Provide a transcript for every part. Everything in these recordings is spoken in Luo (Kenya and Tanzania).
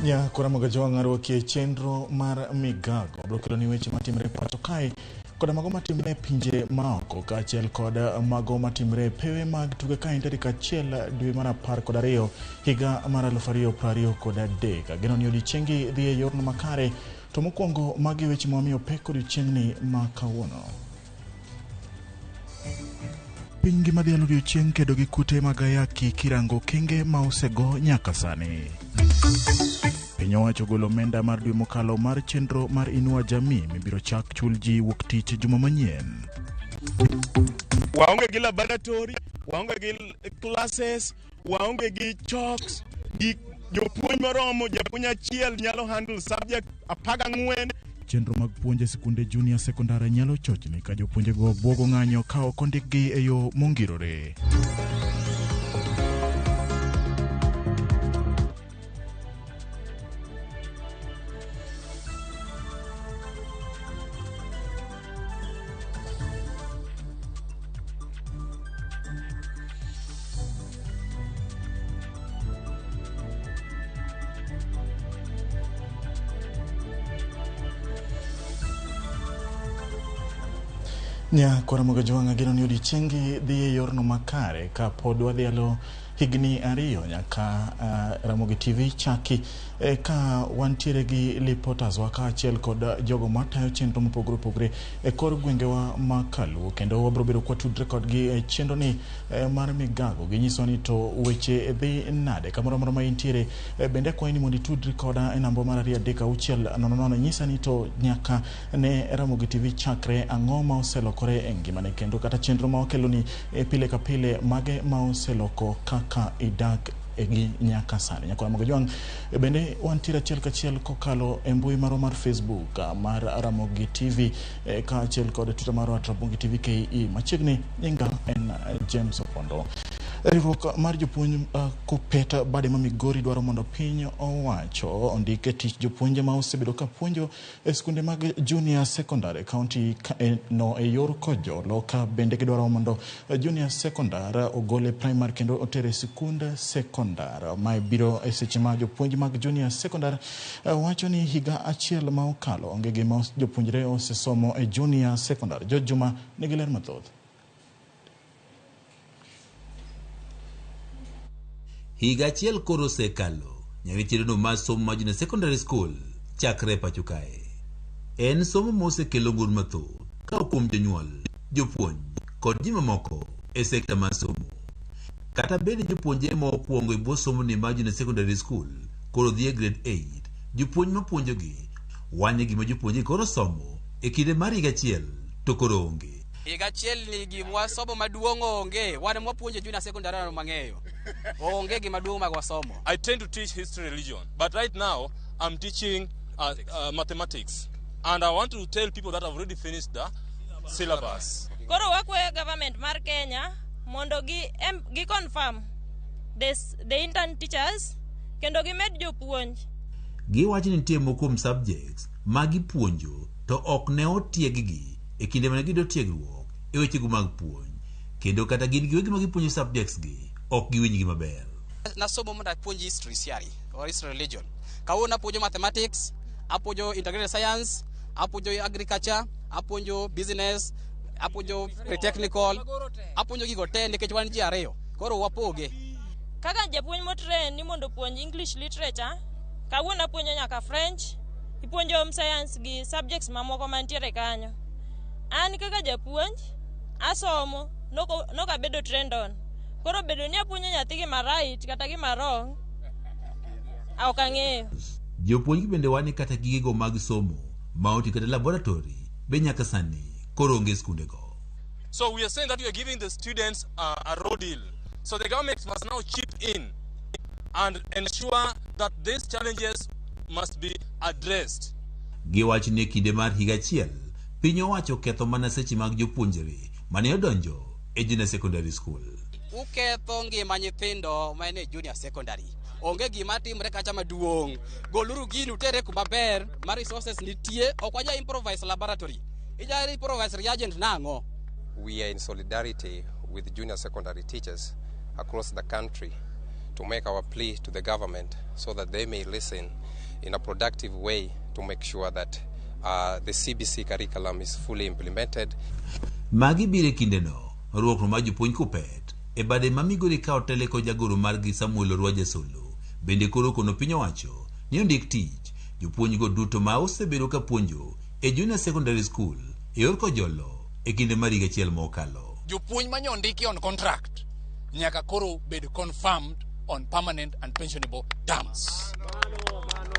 Nyakora Mogajwang' arwaki e chenro mar Migago. Abiro keloni weche matimore e pacho kae koda mago matimore e pinje maoko kaachiel kod mago matimore e pewe mag tuke kae tarik 1 dwe mar 12 higa mar 2023. Ageno ni odiechiengi dhi e yorno makare. To mokwongo magi weche mawamiyo pek odiechieng'ni ma kawuono. Piny ngima dhialo odiechieng' kedo gi kute mag ayaki kirango okenge ma osego nyaka sani. Piny owacho ogolo omenda mar dwe mokalo mar chenro mar Inua Jamii mibiro chak chul ji wuok tich juma manyien. Waonge gi laboratory, waonge gi classes, waonge gi chalks, gi jopuonj moromo, japuonj achiel nyalo handle subject 14. Chenro mag puonj e sikunde junior secondary nyalo chochni ka jopuonjego buogo ng'anyo ka ok ondikgi e yo mongirore. Nyakwara Mogajwang' ageno ni odiechiengi dhi e yorno makare ka pod wadhialo higni 2 nyaka Ramogi TV chaki ka wantiere gi reporters wa kaachiel kod jogo matayo chenro mopogore opogore e kor gwengewa ma Kaluo, kendo wabiro bedo kwatudre kodgi e chenro ni mar Migago. Ginyiso ni to weche dhi nade kamoro amora ma intiere. Bende akwayi ni mondo itudri koda e namba mar 2 3 6 0 0. Nyisa ni to nyaka ne Ramogi TV chakre ang'o ma oselokore e ngimane, kendo kata chenro ma wakeloni pile ka pile mage ma oseloko kaka idak gi nyaka sani. Nyakwara Mogajwang' bende wantiere achiel kachiel kokalo e mbui marwa mar Facebook mar Ramogi TV kaachiel kod Twitter marwa Ramogi TV KE. Machiegni nyinga en James Opondo. Riwruok mar jopuonj KUPPET bade ma Migori dwaro mondo piny owacho ondik e tich jopuonje ma osebedo ka puonjo e skunde mag junior secondary county no e yor kojolo, ka bende gidwaro mondo junior secondary ogole primary kendo otere sikund secondary. Mae biro e seche ma jopuonj mag junior secondary wacho ni higa achiel ma okalo onge gima jopuonjre osesomo e junior secondary. George Juma nigi ler mathoth. Higa achiel koro osekalo nyaka chenro mar somo mar junior secondary school chakre e pacho kae. En somo mosekelo ng'ur mathoth ka kuom jonyuol, jopuonj kod ji mamoko e sekta mar somo. Kata bed ni jopuonjre ma okwongo e bwo somoni mar junior secondary school koro dhi e grade 8, jopuonj mapuonjogi wanyo gima jopuonjre koro somo e kinde mar higa achiel to koro onge. Higa achiel ni gima wasomo maduong' onge, wan mwapuonjo junior secondary wan mang'eyo. Onge gima duong' mag wasomo. I tend to teach history religion, but right now I'm teaching mathematics. And I want to tell people that I've already finished the syllabus. Koro wakwayo government mar Kenya mondo gi confirm the intern teachers kendo gimed jopuonj. Giwacho ni nitie moko kuom subjects ma gipuonjo to ok ne otieggi e kinde mane giyudo tiegruok e wechego mag puonj, kendo kata gin giwegi ma gipuonjo subjects gi ok giwinjgi maber. Nasomo mondo apuonj history CRE or history religion. Kawuono apuonjo mathematics, apuonjo integrated science, apuonjo agriculture, apuonjo business, apuonjo pre-technical, apuonjo gigo te nikech wan ji ariyo. Koro wapoge. Kaka japuonj motrain ni mondo opuonj English literature, kawuono apuonjo nyaka French, ipuonjo home science gi subjects mamoko mantiere kanyo. An kaka japuonj asomo nok abedo trained on. Koro bedo ni apuonjo nyathi gima right kata gima wrong ok ang'eyo. Jopuonj bende wani kata gigego mag somo ma oti kata laboratory be nyaka sani koro onge skundego. So we are saying that we are giving the students a raw deal. So the government must now chip in and ensure that these challenges must be addressed. Giwacho ni e kinde mar higa achiel, piny owacho oketho mana seche mag jopuonjre mane odonjo e junior secondary school. Uketho ngima nyithindo ma en e junior secondary. Onge gima timre kacha maduong'. Goluru gini utere kuma ber ma resources nitie. Ok wanyal improvise laboratory. Inyalo improvise reagent nang'o? We are in solidarity with junior secondary teachers across the country to make our plea to the government so that they may listen in a productive way to make sure that the CBC curriculum is fully implemented. Magi biro e kindeno riwruok mar jopuonj Kuppet e bade ma Migori ka otele kod jagoro margi Samuel Orwa Jasolo bende koro kono piny owacho ni ondik tich jopuonjgo duto ma osebedo ka puonjo e Junior Secondary School e yor kojolo e kinde mar higa achiel mokalo. Jopuonj manye ondiki on contract nyaka koro bed confirmed on permanent and pensionable terms.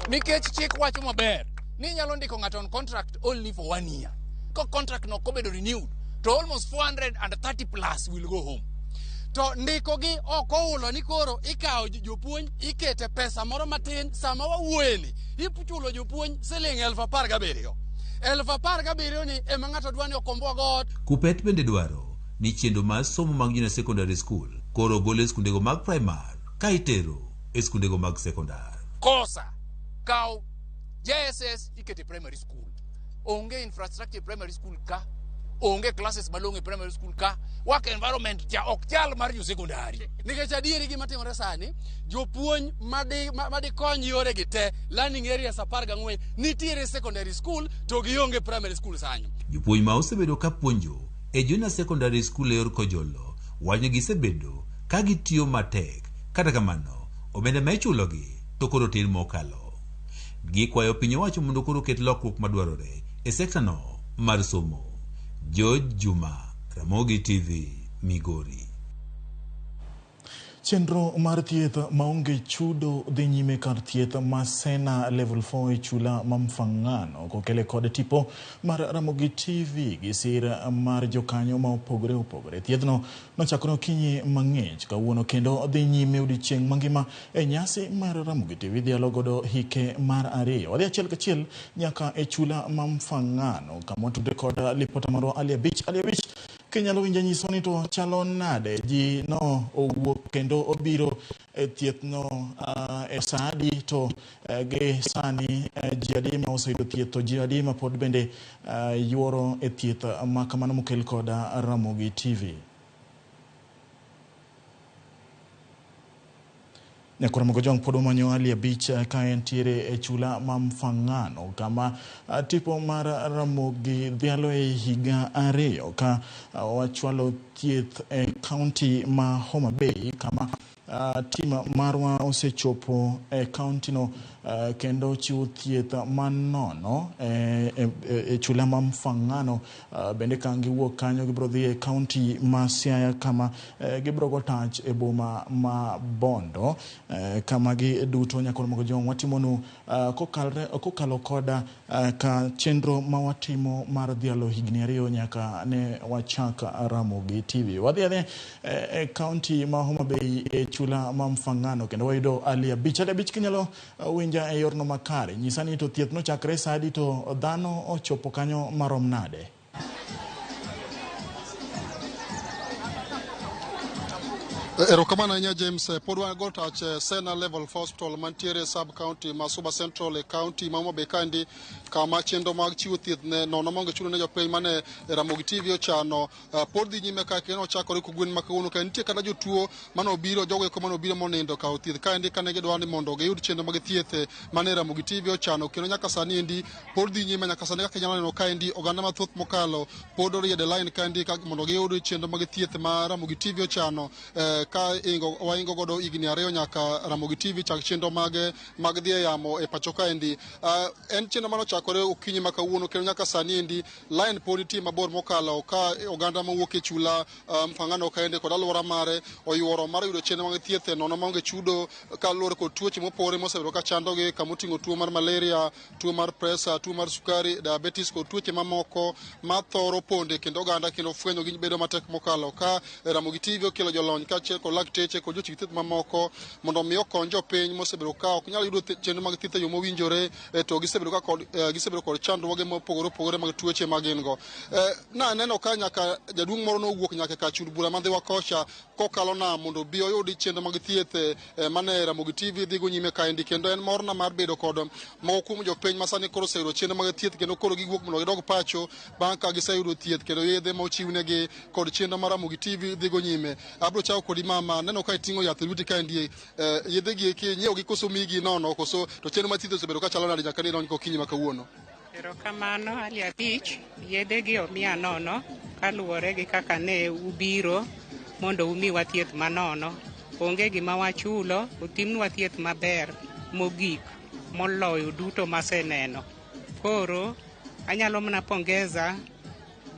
Nikech chik wacho maber ni inyalo ndiko ng'ato on contract only for 1 year. Ka contract no kobedo renewed to almost 430 plus will go home. To ndiko gi ok oulo ni koro ikawo jopuonj ikete pesa moro matin sama wawuoyeni ichulo jopuonj siling 17,000. 17,000 ni ema ng'ato dwa ni okomboa go ot. Kuppet bende dwaro ni chenro mar somo mag Junior Secondary School koro ogol e skundego mag primar ka itero e skundego mag sekondar. Kosa kaw JSS ikete primary school. Onge infrastructure primary school ka, onge classes malong'o e primary school ka, work environment cha ok chal mar jo secondary. Nikech adieri gima timore sani, jopuonj madikony yore gi te, learning areas 14 nitiere secondary school to gionge primary school sanyo. Jopuonj ma osebedo ka puonjo e Junior Secondary School e yor kojolo wacho ni gisebedo ka gitiyo matek, kata kamano omenda ma ichulogi to koro tin mokalo. Gikwayo piny owacho mondo koro oket lokruok madwarore e sekta no mar somo. George Juma, Ramogi TV, Migori. Chenro mar thieth maonge chudo dhi nyime kar thieth ma Sena Level 4 e chula ma Mfangano kokele kod tipo mar Ramogi TV gi sir mar jokanyo ma opogore opogore. Thiethno nochakore okinyi mang'ich kawuono kendo dhi nyime odiechieng' mangima e nyasi mar Ramogi TV dhialo godo hike mar 2. Wadhi achiel kachiel nyaka e chula ma Mfangano kama otudre kod lipota marwa Ali Abich. Ali Abich, kinyalo winjo nyiso ni to chalo nade? Ji no owuok kendo obiro e thieth no e sa adi to gi sani ji adi ma oseyudo thieth to ji adi ma pod bende yuoro e thieth ma kamano mokel kod Ramogi TV? Nyakora Mogojong pod omanyo Ali Abich ka entiere e chula ma Mfangano kama tipo mar Ramogi dhialo e higa 2 ka wachwalo thieth e kaunti ma Homa Bay kama tim marwa osechopo e kaunti no kendo chiwo thieth manono e chula ma Mfangano. Bende ka giwuok kanyo gibiro dhi e kaunti ma Siaya kama gibiro go tach e boma ma Bondo kama giduto Nyakora Mogojong watimonu kokalo koda ka chenro ma watimo mar dhialo higni 2 nyaka ne wachak Ramogi TV. Wadhi adhi e kaunti ma Homa Bay e chula ma Mfangano kendo wayudo Ali Abich. Ali Abich, kinyalo winja e yorno makare, nyisa ni to thieth nochakre sa adi to dhano ochopo kanyo marom nade? Erokamano ahinya James, pod wan go tach Sena Level 4 Hospital mantiere sub county ma Suba Central e county ma Homa Bay kaendi kama chenro mag chiwo thieth ne nono maonge chudo ne jopiny mane Ramogi TV ochano pod dhi nyime ka kendo ochakore kogwen ma kawuono ka nitie kata jotuo mane obiro, jogo eko mane obiro monindo kawo thieth kaendi kane gidwaro ni mondo giyud chenro mag thieth mane Ramogi TV ochano kendo nyaka sani endi pod dhi nyime nyaka sani kaka inyalo neno kaendi oganda mathoth mokalo pod oriedo e line kaendi mondo giyud chenro mag thieth ma Ramogi TV ochano ka waingo godo higni 2 nyaka Ramogi TV chak chenro mag dhi e yamo e pacho kaendi. En chenro mane ochakore okinyi ma kawuono kendo nyaka sani endi line pod nitie mabor mokalo ka oganda mawuok e chula Mfangano kaendi kod alwora mare oyuoro mar yudo chenro mag thieth nono maonge chudo kaluwore kod tuoche mopogore mosebedo ka chandogi kamoting'o tuo mar malaria, tuo mar presa, tuo mar sukari, diabetes kod tuoche mamoko ma thoro ponde kendo oganda kendo fwenyo gi bedo matek mokalo ka Ramogi TV okelo jolony kaachiel kod lakteche kod jochiw thieth mamoko mondo mi okony jopiny mosebedo ka ok nyal yudo chenro mag thieth e yo mowinjore to gisebedo ka kod Gisebedo kod chandruoge mopogore opogore mag tuoche ma gin go. Naneno ka nyaka jaduong' moro nowuok nyaka ka chud bura madhiwa kocha kokalo nam mondo obi oyud chenro mag thieth mane Ramogi TV dhigo nyime kaendi, kendo en morna mar bedo kod moko kuom jopiny ma sani koro oseyudo chenro mag thieth kendo koro giwuok mondo gidog pacho bang' ka giseyudo thieth kendo yedhe ma ochiwnegi kod chenro mar Ramogi TV dhigo nyime. Abiro chako kodi mama, aneno ka iting'o yath e lweti kaendi, yedhe gi eki inyiewogi koso migi nono koso to chenro mar thieth osebedo ka chalo nade nyaka ne idonj gokinyi ma kawuono? Erokamano Ali Abich, yedhe gi omiya nono kaluwore gi kaka ne ubiro mondo umiwa thieth manono. Onge gima wachulo, otimnwa thieth maber mogik moloyo duto maseneno. Koro anyalo mana pongeza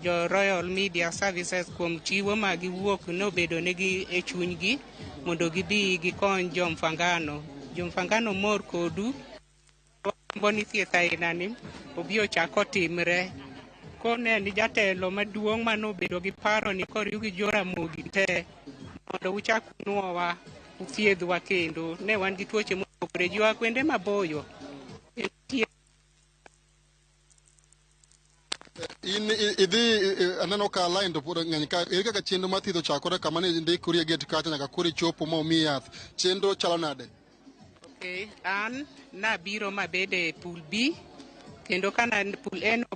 jo Royal Media Services kuom chiwo ma giwuok nobedo negi e chunygi mondo gibi gikony jo Mfangano. Jo Mfangano mor kodu, wagombo ni thieth ainani obi ochak otimre. Kone ni jatelo maduong' manobedo gi paro ni koriw gi jo Ramogi te mondo uchak unuowa uthiedhwa kendo. Ne wan gi tuoche mopogore, ji oa kuonde maboyo. Nitie In idhi aneno ka line to pod ng'eny ka, ere kaka chenro mar thieth ochakore kama ne ndikori e gate kacha nyaka koro ichopo ma omiyi yath, chenro chalo nade? Okay, an nabiro mabedo e pool B kendo kana pool A no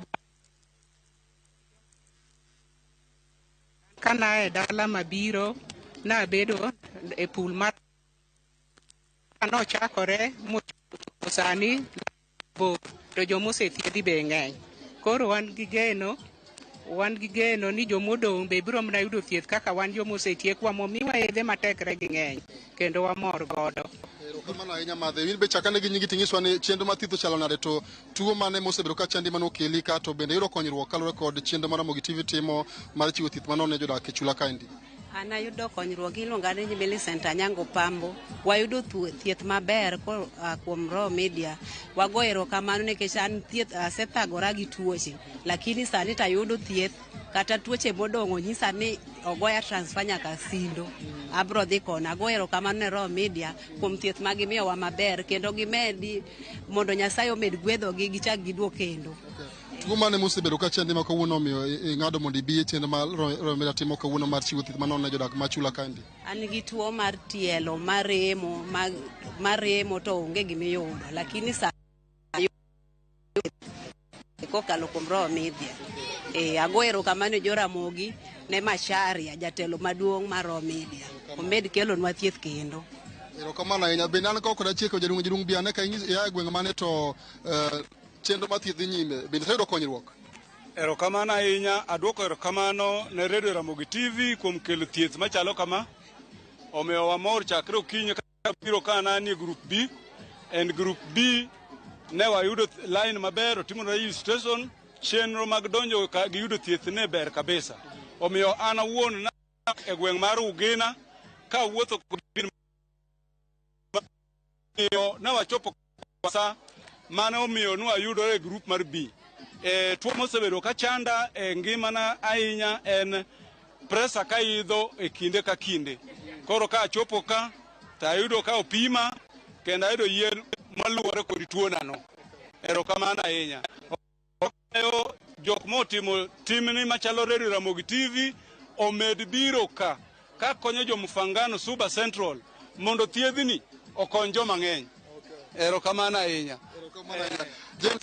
kana e dala mabiro nabedo e pool mar nochakore mochopo sani bor to jomosethiedhi be ng'eny. Koro wan gi geno ni jomodong' be biro mana yudo thieth kaka wan jomosetiekwa momiwa yedhe matekre gi ng'eny kendo wamor godo. Erokamano ahinya madhe. In be chakane gi nyingi ting'iswa ni chenro mar thieth ochalo nade to tuo mane mosebedo ka chandi mane okeli ka to bende yudo konyruok kaluwore kod chenro mar Ramogi TV timo mar chiwo thieth manono ne jodak e chula kaendi. An ayudo konyruok, iluonga ni Millicent Anyango Pambo. Wayudo thieth maber koa kuom Royal Media. Wago erokamano nikech an thieth asethagora gi tuoche, lakini sani tayudo thieth kata tuoche modong' onyisa ni ogoya transfer nyaka Sindo. Abro dhi kono. Ago erokamano ne Royal Media kuom thieth ma gimiyowa maber kendo gimedi mondo Nyasaye omed gwedhogi gichak giduog kendo. Tuo mane mosebedo ka chandi ma kawuono omiyo ing'ado mondo ibi e chenro mar Royal Media timo kawuono mar chiwo thieth manono ne jodak ma chula kaendi? An gi tuo mar tielo maremo maremo to onge gimiyudo, lakini sa kokalo kuom Royal Media. Ago erokamano ne Joramogi ne Macharia jatelo maduong' mar Royal Media. Omed kelonwa thieth kendo. Erokamano ahinya. Bende an kod achieko jaduong' jaduong' bi ane ka ia e gweng' mane to chenro mar thieth dhi nyime. Bende iseyudo konyruok? Erokamano ahinya, aduoko erokamano ne Radio Ramogi TV kuom kelo thieth machalo kama. Omiyo wamor chakre okinyi ka biro ka nanie group B. En group B ne wayudo line maber, otimo registration, chenro mag donjo ka gi yudo thieth ne ber kabisa. Omiyo an awuon na e gweng' mar Ugina kawuotho kod gin miyo ne wachopo sa mane omiyo nwayudore e group mar B. Tuo mosebedo ka chanda e ngimana ahinya en pressure ka idho e kinde ka kinde. Koro ka achopo ka to ayudo ka opima kendo ayudo yien maluwore kod tuonano. Erokamano ahinya. Omiyo jok motimo timni machalo Radio Ramogi TV omed biro ka konyo jo Mfangano Suba Central mondo thiedhni okony joma ng'eny. Erokamano ahinya. James,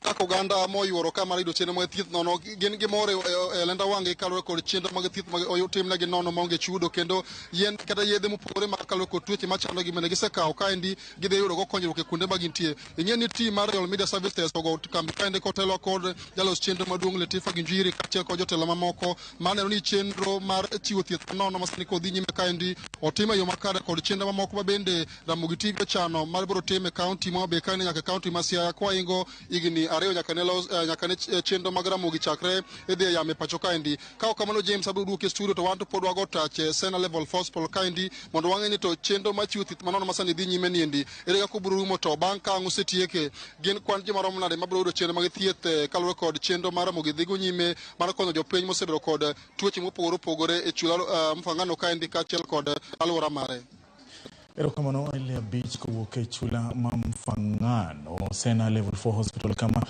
kaka oganda moyuoro ka mar yudo chenro mag thieth nono gin gi mor e lenda wang'gi kaluwore kod chenro mag thieth mag otimnegi nono maonge chudo kendo yien kata yedhe mopogore ma kaluwore kod tuoche machandogi bende gisekawo kaendi gidhi yudo go konyruok e kuonde ma gintie. Ing'e ni team mar Royal Media Services ogo kambi kaendi kotelo kod jalos chenro maduong' Latifa Ginjiri kaachiel kod jotelo mamoko maneno ni chenro mar chiwo thieth manono ma sani kodhi nyime kaendi otim e yo makare kod chenro mamoko ma bende Ramogi TV ochano mar biro tim e kaunti ma Homa Bay kaendi nyaka e kaunti ma Siaya kwaingo higni 2 nyaka ne los nyaka ne chenro mag Ramogi chakre idhi e yamo e pacho kaendi. Ka ok kamano James abiro duoki e studio to wan to pod wago tach e Sena Level 4 Hospital kaendi mondo wang'e ni to chenro mar chiwo thieth manono ma sani dhi nyime niendi ere kaka obiro rumo to bang' ka ang' osetieke gin kwan ji maromo nade mabiro yudo chenro mag thieth kaluwore kod chenro mar Ramogi dhigo nyime mar konyo jopiny mosebedo kod tuoche mopogore opogore e chula Mfangano kaendi kaachiel kod alwora mare. Erokamano Elia Beach kowuok e chula ma Mfangano Sena Level 4 Hospital kama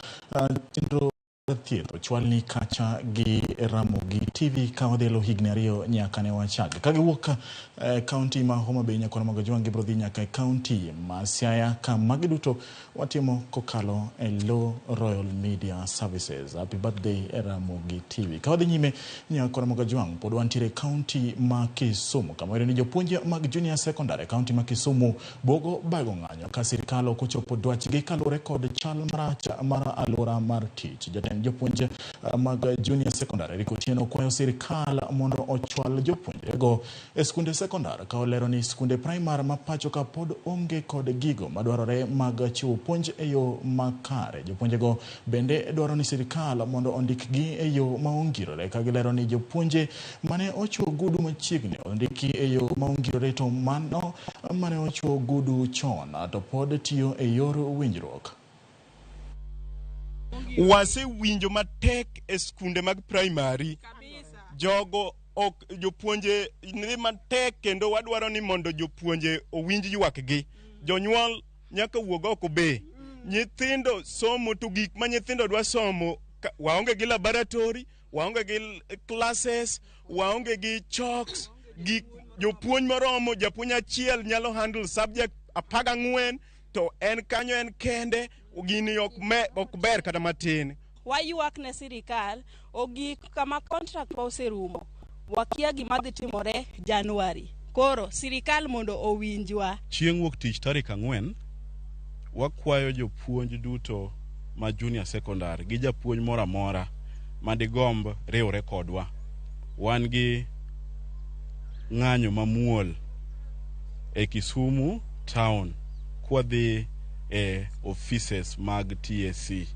chenro thieth ochwalni kacha gi Ramogi TV ka wadhialo higni 2 nyaka ne wachak. Ka giwuok kaunti ma Homa Bay nyaka Ramogi Ojwang' gibiro dhi nyaka e kaunti ma Siaya ka magi duto watimo kokalo e Lo Royal Media Services. Happy birthday Ramogi TV. Ka wadhi nyime nyaka Ramogi Ojwang' pod wantiere e kaunti ma Kisumu kama wayudo ni jopuonj mag junior secondary kaunti ma Kisumu buogo bago ng'anyo ka sirikal ok ochopo dwachgi kaluwore kod chal marach mar alwora mar tich. Jatend jopuonj mag junior secondary Eric Otieno kwayo sirikal mondo ochwal jopuonjrego e skunde sekondar ka olero ni skunde primar ma pacho ka pod onge kod gigo madwarore mag chiwo puonj e yo makare. Jopuonjego bende dwaro ni sirikal mondo ondikgi e yo ma ongirore ka gilero ni jopuonje mane ochuo gudu machiegni ondiki e yo ma ongirore to mano mane ochuo gudu chon to pod tiyo e yor winjruok. Wasewinjo matek e skunde mag primary. Jogo ok jopuonje ni matek kendo wadwaro ni mondo jopuonje owinj ywakgi. Jonyuol nyaka wuog oko be. Nyithindo somo to gik ma nyithindo dwa somo waonge gi laboratory, waonge gi classes, waonge gi chalks, gik jopuonj moromo, japuonj achiel nyalo handle subject 14 to en kanyo en kende, gini ok ber kata matin. Waywak ne sirikal ogik kama contract wa oserumo, wakia gima dhi timore January. Koro sirikal mondo owinjwa. Chieng' wuok tich tarik 4 wakwayo jopuonj duto ma junior secondary gi japuonj moro amora madigomb riwre kodwa. Wan gi ng'anyo mamuol e Kisumu town kwadhi e offices mag TSC.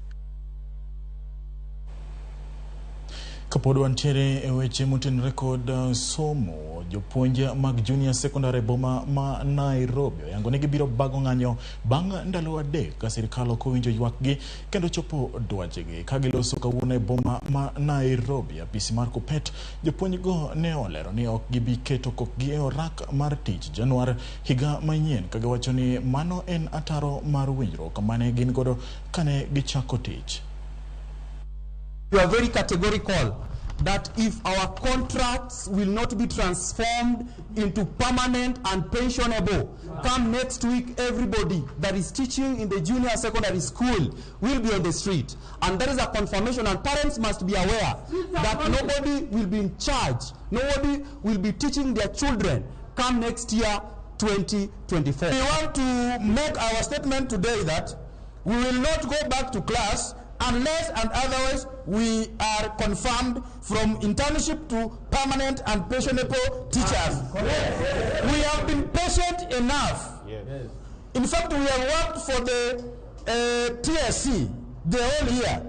Kapod wantiere e weche motenore kod somo, jopuonj mag junior secondary boma ma Nairobi oyango ni gibiro bago ng'anyo bang' ndalo 3 ka sirikal ok owinjo ywakgi kendo chopo dwachgi. Ka giloso kawuono e boma ma Nairobi, apisi mar Kuppet, jopuonjgo ne olero ni ok gibi keto kokgi e orak mar tich Januar higa manyien ka giwacho ni mano en ataro mar winjruok mane gin godo kane gichako tich. We are very categorical that if our contracts will not be transformed into permanent and pensionable, come next week, everybody that is teaching in the junior secondary school will be on the street. And that is a confirmation, and parents must be aware that nobody will be in charge, nobody will be teaching their children come next year, 2024. We want to make our statement today that we will not go back to class unless and otherwise we are confirmed from internship to permanent and pensionable teachers. Correct. We have been patient enough. Yes. In fact, we have worked for the TSC the whole year.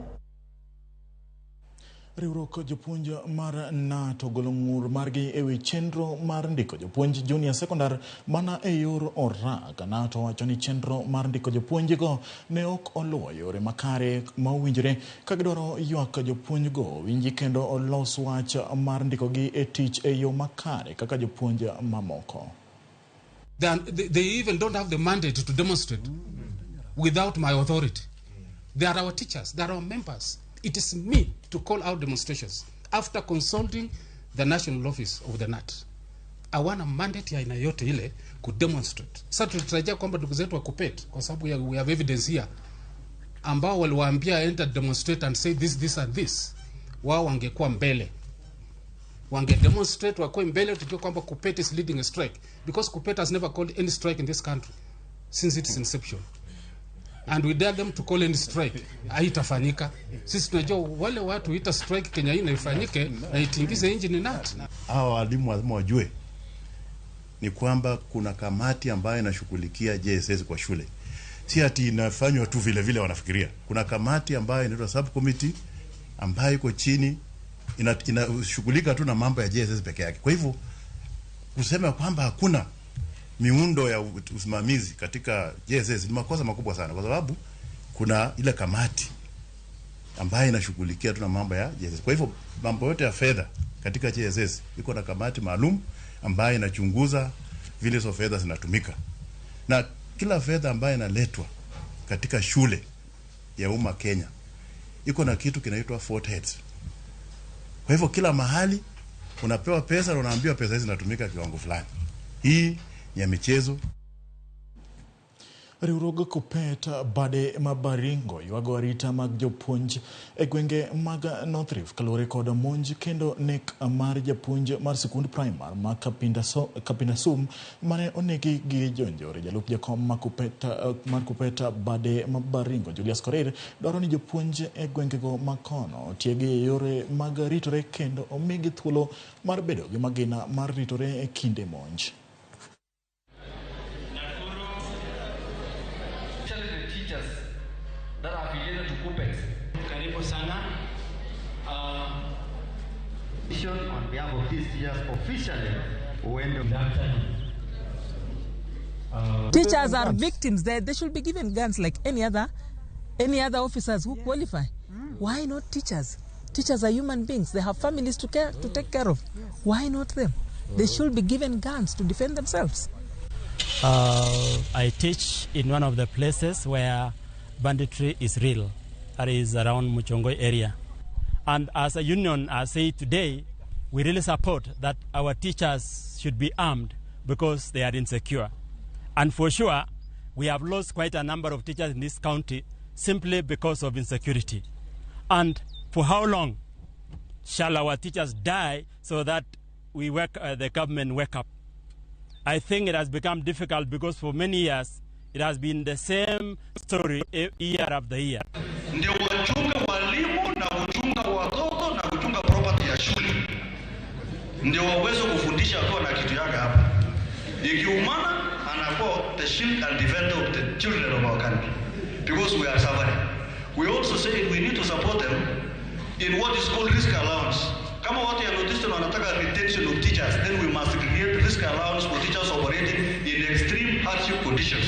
Riwruok jopuonj mar NATO golo ng'ur margi ewi chenro mar ndiko jopuonj junior secondary mana e yor orak. NATO wacho ni chenro mar ndiko jopuonjgo ne ok oluwo yore makare ma owinjore ka gidwaro ywak jopuonjgo owinji kendo olos wach mar ndikogi e tich e yo makare kaka jopuonj mamoko. They even don't have the mandate to demonstrate without my authority. They are our teachers, they are our members. It is me to call out demonstrations after consulting the national office of the NAT. Hawana mandate ya aina yote ile ku demonstrate. Sasa tunatarajia kwamba ndugu zetu wa Kuppet, kwa sababu we have evidence here, ambao waliwaambia enter demonstrate and say this, this and this, wao wangekuwa mbele. Wange demonstrate wakuwe mbele tujue kwamba Kuppet is leading a strike, because Kuppet has never called any strike in this country since its inception. And we dare them to call any strike. Haitafanyika. Sisi tunajua wale watu ita strike Kenya hii na ifanyike na itingize nchi ni NAT. Hawa walimu lazima wajue ni kwamba kuna kamati ambayo inashughulikia JSS kwa shule. Si ati inafanywa tu vile vile wanafikiria. Kuna kamati ambayo inaitwa subcommittee ambayo iko chini inashughulika tu na mambo ya JSS peke yake. Kwa hivyo kusema kwamba hakuna miundo ya usimamizi katika JSS ni makosa makubwa sana, kwa sababu kuna ile kamati ambayo inashughulikia tu na mambo ya JSS. Kwa hivyo mambo yote ya fedha katika JSS iko na kamati maalum ambayo inachunguza vile hizo fedha zinatumika, na kila fedha ambayo inaletwa katika shule ya umma Kenya iko na kitu kinaitwa Fort Heads. Kwa hivyo kila mahali unapewa pesa na unaambiwa pesa hizi zinatumika kiwango fulani. Hii ni ya michezo. Riwruog Kupet bade ma Baringo ywago arita mag jopuonj e gwenge mag North Rift kaluwore kod monj kendo nek mar japuonj mar sikund primar ma Kapindasum mane onegi gi jonjore. Jalup jakom mar Kupet bade ma Baringo Julius Korir dwaro ni jopuonj e gwengego makono otiegi e yore mag ritore kendo omigi thuolo mar bedo gi magina mar ritore e kinde monj. That are affiliated to KUPPET. Karibu sana. On behalf of these teachers officially, teachers are victims. They should be given guns like any other officers who qualify. Why not teachers? Teachers are human beings. They have families to take care of. Why not them? They should be given guns to defend themselves. I teach in one of the places where banditry is real, that is around Muchongoi area. And as a union, I say today, we really support that our teachers should be armed because they are insecure. And for sure, we have lost quite a number of teachers in this county simply because of insecurity. And for how long shall our teachers die so that we work, the government wake up? I think it has become difficult because for many years, it has been the same story year after year. Ndio wachunga walimu na kuchunga watoto na kuchunga property ya shule. Ndio waweze kufundisha wakiwa na kitu yake hapa. Ikiumana anakuwa the shield and defender of the children of our country because we are suffering. We also say we need to support them in what is called risk allowance. Kama watu ya Northeastern wanataka retention of teachers, then we must create risk allowance for teachers operating in extreme hardship conditions.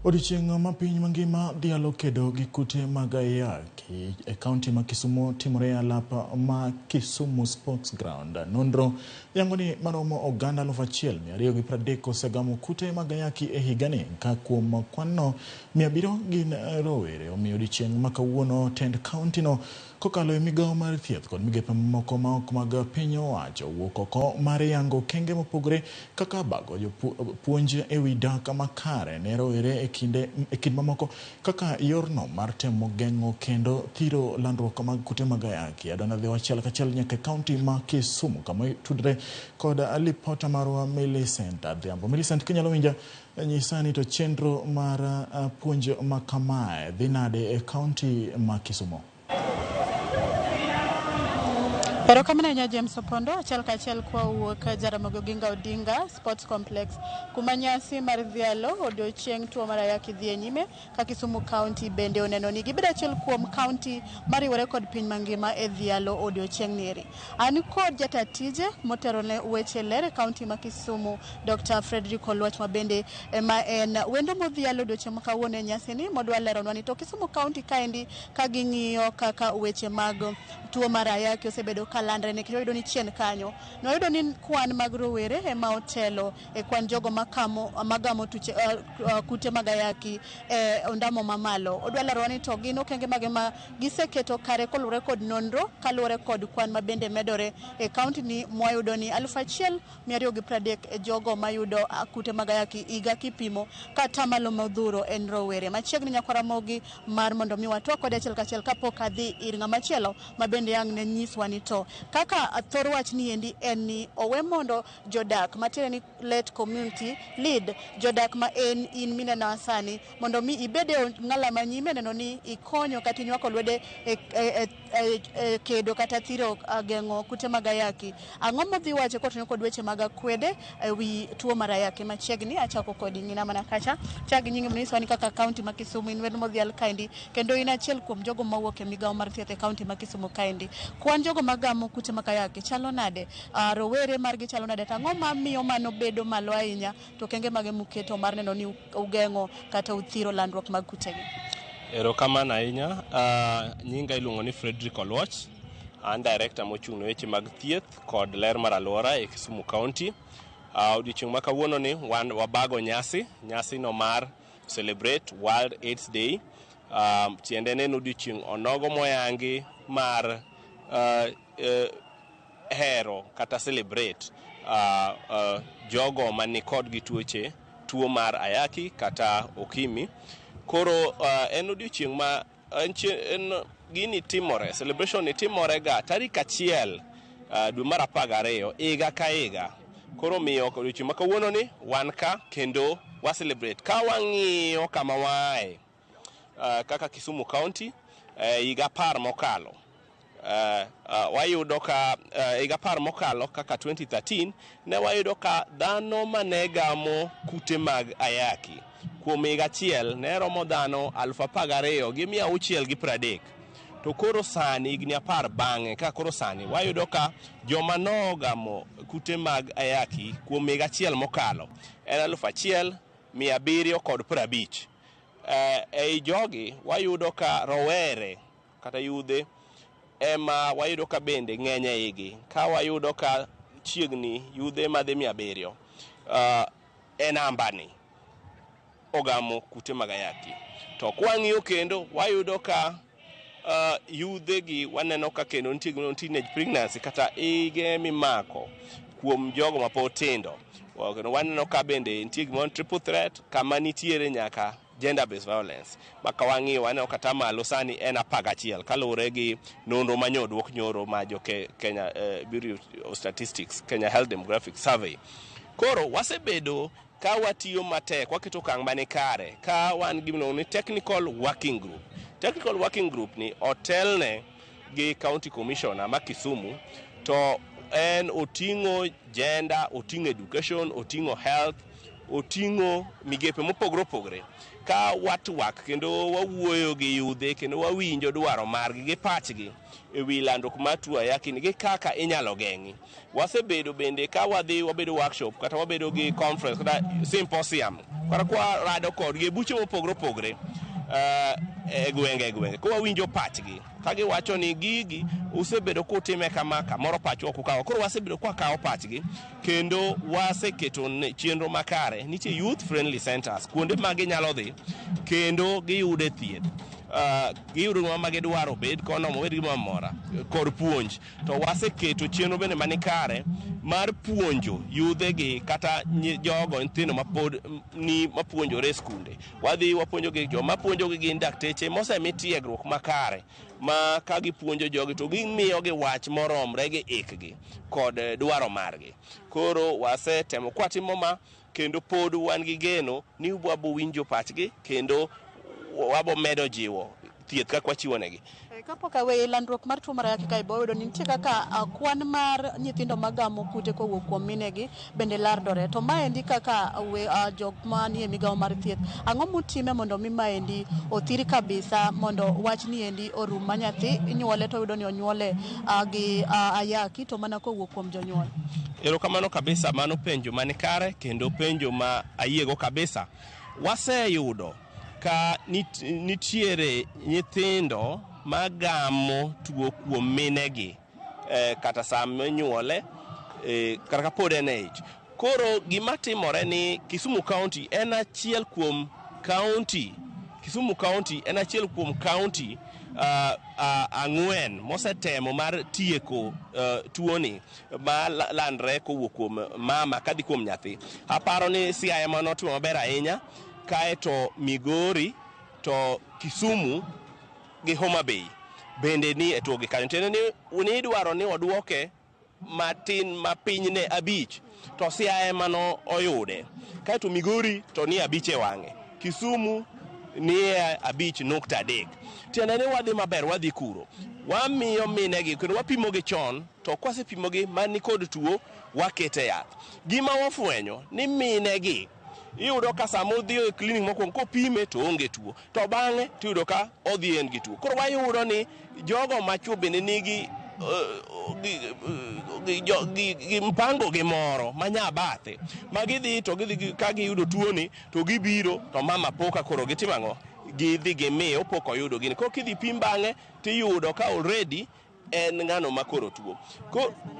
Odiechieng' ma piny mangima dhialo kedo gi kute mag ayaki e kaunti ma Kisumu timore e alap ma Kisumu Sports Ground. Nonro yango ni maromo oganda 1230 osegamo kute mag ayaki e higani, ka kuom kwanno 700 gin rowere. Omiyo odiechieng' ma kawuono tend kaunti no kokalo e migawo mar thieth kod migepe mamoko ma ok mag piny owacho wuok oko mar yango okenge mopogore kaka bago puonj e wi dak makare ne rowere e kind mamoko kaka yorno mar temo geng'o kendo thiro landruok mag kute mag ayaki. Adona dhi achiel kachiel nyaka e kaunti ma Kisumu kama tudre kod lipota marwa Millicent Adhiambo. Millicent, kinyalo winja, nyisa ni to chenro mar puonj ma kamae dhi nade e kaunti ma Kisumu? Erokamano ahinya James Opondo, achiel kachiel kwa wuok Jaramogi Oginga Odinga Sports Complex kuma nyasi mar dhialo odiochieng' tuo mar ayaki dhi e nyime ka Kisumu County bende oneno ni gibedo achiel kuom county mariwore kod piny mangima e dhialo odiochieng' nieri. An kod jata tije moterone weche ler e county ma Kisumu Dr. Frederick Oluoch ma bende ema en wendo modhialo odiochieng' ma kawuono e nyasini modwa leronwa ni to Kisumu County kaendi ka ging'iyo kaka weche mag tuo mar ayaki osebedo kalandre nikech wayudo ni chien kanyo nwayudo ni kwan mag rowere ema otelo e kwan jogo magamo tuche, kute mag ayaki e ondamo mamalo. Odwa lerowa ni to gin okenge mage ma giseketo kare koluwore kod nonro kaluwore kod kwan ma bende medore e kaunti ni mwayudo ni 1230 e jogo mayudo kute mag ayaki higa kipimo kata malo modhuro en rowere. Machiegni nyakwara Ramogi mar mondo mi watwa kode achiel kachiel kapok adhi ir ng'ama chielo ma bende ang' ne nyiswa ni to kaka thor wach ni endi en ni owe mondo jodak matiende ni let community lead, jodak ma en in mineno sani mondo mi ibed e ng'ala manyime neno ni ikonyo kata inywako lwede e kedo kata thiro geng'o kute mag ayaki. Ang'o modhi wacho kotenore kod weche mag akwede ewi tuo mar ayaki? Machiegni achako kodi ng'ina mana kacha chak gi nyingi mondo ni kaka kaunti ma Kisumu in wendo modhial kaendi kendo in achiel kuom jogo mawuok e migawo mar thieth e kaunti ma Kisumu kaendi. Kwan jogo magamo kute mag ayaki chalo nade? Rowere margi chalo nade? To ang'o mamiyo mano bedo malo ahinya? To okenge mage muketo mar neno ni ugeng'o kata uthiro landruok mag kutegi? Erokamano ahinya. Nyinga iluongo ni Frederick Oluoch. An director mochung' ne weche mag thieth kod ler mar alwora e Kisumu County. Odiochieng' ma kawuono ni wan wabago nyasi, nyasi no mar celebrate World AIDS Day. Tiende ne en odiochieng' onogo moyangi mar hero kata celebrate jogo mani kod gi tuoche tuo mar ayaki kata okimi. Koro en odiochieng' ma en, en gini timore, celebration ni timore ga tarik 1 dwe mar 12 higa ka higa. Koro miyo odiochieng' ma kawuono ni wan ka kendo wa celebrate ka wang'iyo kama waaye kaka Kisumu County higa 10 mokalo. Wayudo ka higa 10 mokalo kaka 2013 ne wayudo ka dhano mane gamo kute mag ayaki kuom higa achiel ne romo dhano 12,630. To koro sani higni 10 bang'e ka koro sani wayudo ka joma nogamo kute mag ayaki kuom higa achiel mokalo en 1,750. Ei jogi wayudo ka rowere kata yudhe ema wayudo ka bende ng'eny e igi, ka wayudo ka chiegni yudhe madhi 700 e namba ni ogamo kute mag ayaki. To kwang'iyo kendo wayudo ka yudhe gi waneno ka kendo nitie gima teenage pregnancy kata ige mimako kuom jogo mapod tindo. Kendo waneno ka bende nitie gima triple threat kama nitiere nyaka gender based violence ma ka wang'iyo waneno kata malo sani en 11 kaluwore gi nonro manyoduok nyoro ma jo Kenya Bureau of Statistics, Kenya Health Demographic Survey. Koro wasebedo ka watiyo matek, waketo okang' mane kare ka wan gi gimiluongo ni technical working group. Technical working group ni otelne gi county commissioner ma Kisumu, to en oting'o gender, oting'o education, oting'o health, oting'o migepe mopogore opogore ka watwak kendo wawuoyo gi yudhe kendo wawinjo dwaro margi gi pachgi e wi landruok mar tuo ayaki ni gi kaka inyalo geng'i. Wasebedo bende ka wadhi wabedo workshop kata wabedo gi conference kata symposium kata kwarado kodgi e buche mopogore opogore e gwenge gwenge ka wawinjo pachgi ka giwacho ni gigi usebedo kutime kama kamoro pachwa ok ukawo. Koro wasebedo kwakawo pachgi kendo waseketo chenro makare. Nitie youth friendly centers, kuonde ma ginyalo dhi kendo giyude thieth, giyudo gima ma gidwaro, bed kondom, obed gimoro amora kod puonj. To waseketo chenro bende mani kare mar puonjo yudhe gi kata jogo nyithindo mapod ni mapuonjore e skunde. Wadhi wapuonjogi, joma puonjogi gin dakteche mosemi tiegruok makare ma ka gipuonjo jogi to gimiyogi wach moromre gi ikgi kod dwaro margi. Koro wasetemo kwatimo ma kendo pod wan gi geno ni wabo winjo pachgi kendo wabo medo jiwo thieth kaka wachiwo negi. Kapok aweyi, landruok mar tuo mar ayaki kae bo yudo ni nitie kaka kwan mar nyithindo magamo kute kowuok kuom minegi bende landore. To maendi kaka jok manie migawo mar thieth, ang'o mutime mondo mi maendi othir kabisa mondo wach ni endi orum ma nyathi inyuole to yudo ni onyuole gi ayaki to mana kowuok kuom jonyuol? Erokamano kabisa, mano penjo mani kare kendo penjo ma ayiego kabisa. Waseyudo ka nitiere nyithindo magamo tuo kuom minegi kata sama inyuole kata kapod en e ich. Koro gima timore ni Kisumu County en achiel kuom county, Kisumu County en achiel kuom county 4 mosetemo mar tieko tuoni ma landre kowuok kuom mama kadhi kuom nyathi. Aparo ni Siaya manotimo maber ahinya, kaeto Migori to Kisumu gi Homa Bay bende ni e tuogi kanyo. Tiende ni idwaro ni oduoke matin mapiny ne 5 to Siaya ema no oyude. Kaeto Migori to ni 5 e wang'e, Kisumu ni e 5.3. Tiende ni wadhi maber, wadhi kuro. Wamiyo minegi kendo wapimogi chon, to kwasepimogi mani kod tuo wakete yath. Gima wafwenyo ni minegi iyudo ka sama odhi e klinik mokwongo kopime to onge tuo, to bang'e to iyudo ka odhi en gi tuo. Koro wayudo ni jogo machwo bende nigi gi mpango gi moro manyabathe ma gidhi to gidhi ka giyudo tuoni to gibiro to mama poka koro gitimo ang'o? Gidhi gimiyo pok oyudo gini. Koro kidhi pim bang'e tiyudo ka already en ng'ano ma koro tuo.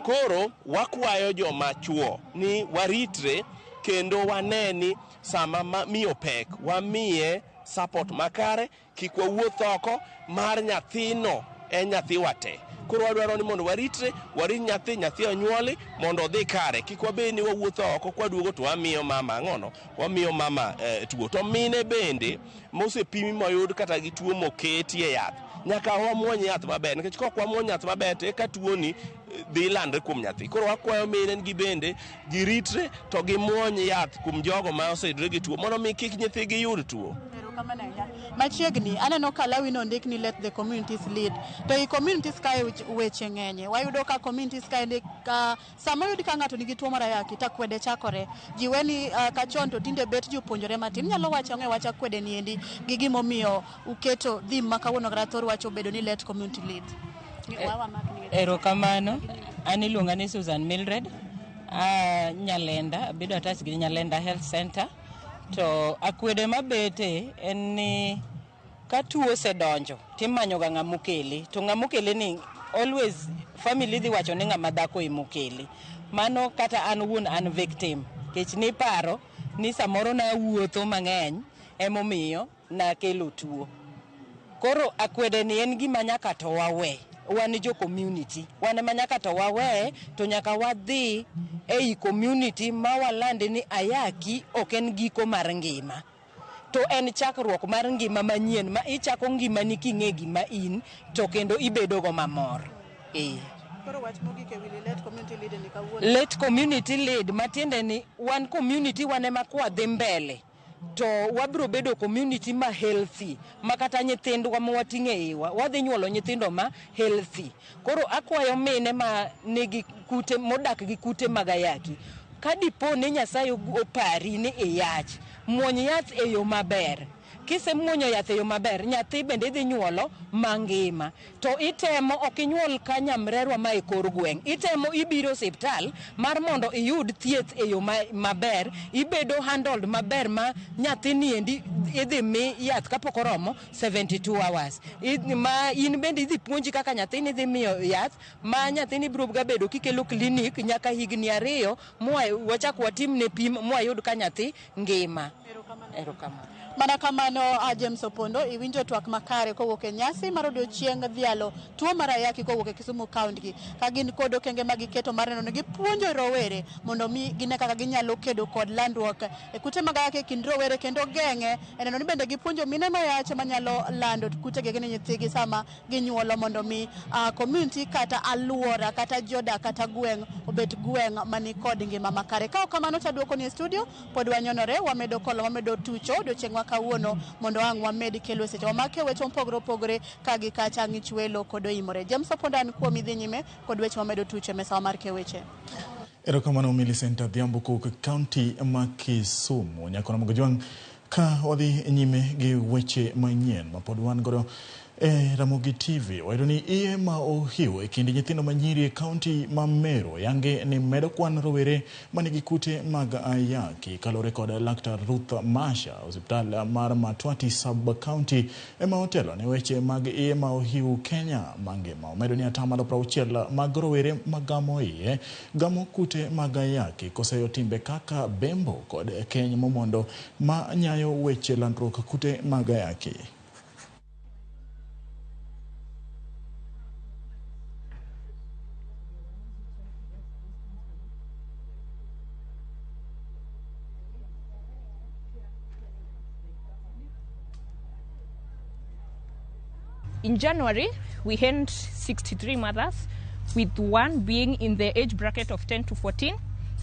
Koro wakwayo joma chuo ni waritre kendo wane ni sama miyo pek wamiye support makare, kik wawuoth oko mar nyathino en nyathiwa te. Koro wadwaro ni mondo waritre, warit nyathi, nyathi onyuoli mondo odhi kare. Kik wabed ni wawuotho oko kwaduogo to wamiyo mama ang'ono, wamiyo mama tuo. To mine bende mosepimi moyud kata gi tuo moketie yath, nyaka wamuony yath maber, nikech kok wamuony yath maber to eka tuoni dhi landre kuom nyathi. Koro wakwayo mine gi bende giritre to gimuony yath kuom jogo ma oseyudore gi tuo mondo mi kik nyithigi yud tuo. Machiegni aneno ka lawi no ondik ni let the communities lead, to i communities kae weche ng'enye. Wayudo ka communities kae sama oyud ka ng'ato nigi tuo mar ayaki to akwede chakore. Ji weni kachon to tinde bet jopuonjore matin. Inyalo wacho ang'o e wach akwede ni endi gi gimomiyo uketo theme ma kawuono kata thor wach obedo ni let community lead? Erokamano, an iluonga ni Susan Mildred, a Nyalenda, abedo attached gi Nyalenda Health Center. To akwede mabete en ni ka tuo osedonjo timanyo ga ng'ama okele, to ng'ama okele ni always family dhi wacho ni ng'ama dhako emokele. Mano kata an wuon an victim, nikech niparo ni samoro nawuotho mang'eny emomiyo nakelo tuo. Koro akwede ni en gima nyaka to wawe. Wan jo community, wan ema nyaka to wawe, to nyaka wadhi ei community ma walandi ni ayaki ok en giko mar ngima, to en chakruok mar ngima manyien ma ichako ngimani king'e gima in to kendo ibedo go mamor. Koro wach mogik e wi let community lead ni kawuono. Let community lead matiende ni wan community wan ema kwadhi mbele to wabiro bedo community ma healthy, ma kata nyithindwa ma wating'o e iwa wadhi nyuolo nyithindo ma healthy. Koro akwayo mine ma nigi kute modak gi kute mag ayaki, ka dipo ni Nyasaye opari ni iyach, muony yath e yo maber. Kisemuonyo yath e yo maber, nyathi bende idhi nyuolo mangima. To itemo ok inyuol ka nyamrerwa ma e kor gweng', itemo ibiro osiptal mar mondo iyud thieth e yo maber, ibedo handled maber ma nyathini endi idhi mi yath kapok oromo 72 hours. Ma in bende idhi puonji kaka nyathini idhi miyo yath, ma nyathini biro ga bedo kikelo klinik nyaka higni 2 mwa wachak watimne pim mwayud ka nyathi ngima. Erokamano. Mana kamano James Opondo, iwinjo twak makare kowuok e nyasi mar odiochieng' dhialo tuo mar ayaki kowuok e Kisumu County, ka gin kod okenge ma giketo mar neno ni gipuonjo rowere mondo mi gine kaka ginyalo kedo kod landruok e kute mag ayaki e kind rowere kendo geng'e e neno ni bende gipuonjo mine mayach manyalo lando kutegi ne nyithigi sama ginyuolo mondo mi community kata aluora kata jodak kata gweng' obet gweng' mani kod ngima makare. Ka ok kamano to aduoko ni e studio, pod wanyonore, wamedo kolo, wamedo tucho odiochieng' kawuono mondo ang' wamed kelo seche wamake weche mopogore opogore ka gi kacha ng'ich welo kod oimore. James Opondo an kuom idhi nyime kod weche mamedo tucho e mesawa mar keweche. Erokamano Millicent Adhiambo kowuok e kaunti ma Kisumu. Nyakona Mogojwang' ka wadhi nyime gi weche manyien ma pod wan godo e Ramogi TV, wayudo ni iye ma ohiw e kind nyithindo manyiri e kaunti ma Meru yange ni medo kwan rowere manigi kute mag ayaki. Kaluwore kod Laktar Ruth Masha, osiptal mar Matwati sub county ema otelo ne weche mag iye ma ohiw Kenya mangima. Omedo ni 60% mag rowere magamo iye gamo kute mag ayaki koseyo timbe kaka bembo kod keny momondo ma nyayo weche landruok kute mag ayaki. In January, we had 63 mothers, with one being in the age bracket of 10 to 14.